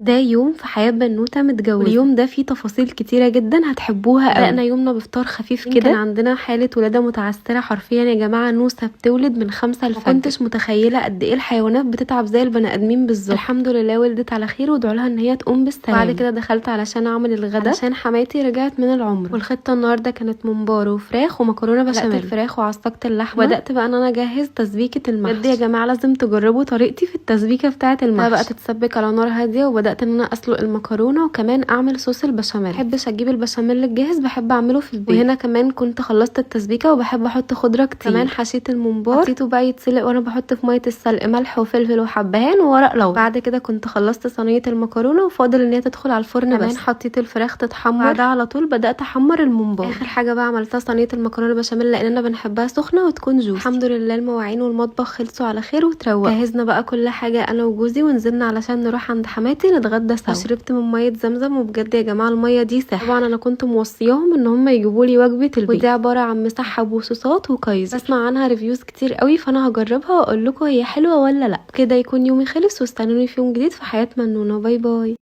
ده يوم في حياة بنوتة متجوزة، واليوم ده فيه تفاصيل كتيرة جدا هتحبوها قوي. بدأنا يومنا بفطار خفيف كده. كان عندنا حالة ولادة متعسرة حرفيا يا جماعة، نوسة بتولد من 5 الفجر. ما كنتش متخيلة قد ايه الحيوانات بتتعب زي البني ادمين بالظبط. الحمد لله ولدت على خير، وادعوا لها ان هي تقوم بالسلامة. بعد كده دخلت علشان اعمل الغدا عشان حماتي رجعت من العمرة، والخطة النهاردة كانت ممبار وفراخ ومكرونة بشاميل. الفراخ وعصقت اللحمة، وبدأت بقى ان انا اجهز تسبيكة المحشي. بجد يا جماعة لازم تجربوا طريقتي في التسبيكة بتاعة المحشي. بقى تتسبك على نار هادية، وبدات ان انا اسلق المكرونه وكمان اعمل صوص البشاميل. بحبش اجيب البشاميل الجاهز، بحب اعمله في البيت. وهنا كمان كنت خلصت التسبيكه وبحب احط خضرة كتير. كمان حشيت الممبار، حطيته بقى يتسلق وانا بحط في مية السلق ملح وفلفل وحبهان وورق لورا. بعد كده كنت خلصت صينية المكرونه وفاضل ان هي تدخل على الفرن. كمان بس حطيت الفراخ تتحمر. بعدها على طول بدات احمر الممبار. اخر حاجة بقى عملتها صينية المكرونه البشاميل لاننا بنحبها سخنة وتكون juicy. الحمد لله المواعين والمطبخ خلصوا على خير وتروق. جهزنا بقى كل حاجة انا وجوزي ونزلنا علشان نروح عند حماتي نتغدى سوا. شربت من مية زمزم، وبجد يا جماعة المية دي سحر. طبعا انا كنت موصياهم ان هم يجيبوا لي وجبة البيت، ودي عبارة عن مسحب وصوصات وكايزر. بسمع عنها reviews كتير قوي، فانا هجربها واقول لكم هي حلوة ولا لا. كده يكون يومي خلص، واستنوني في يوم جديد في حياة منونه. bye bye.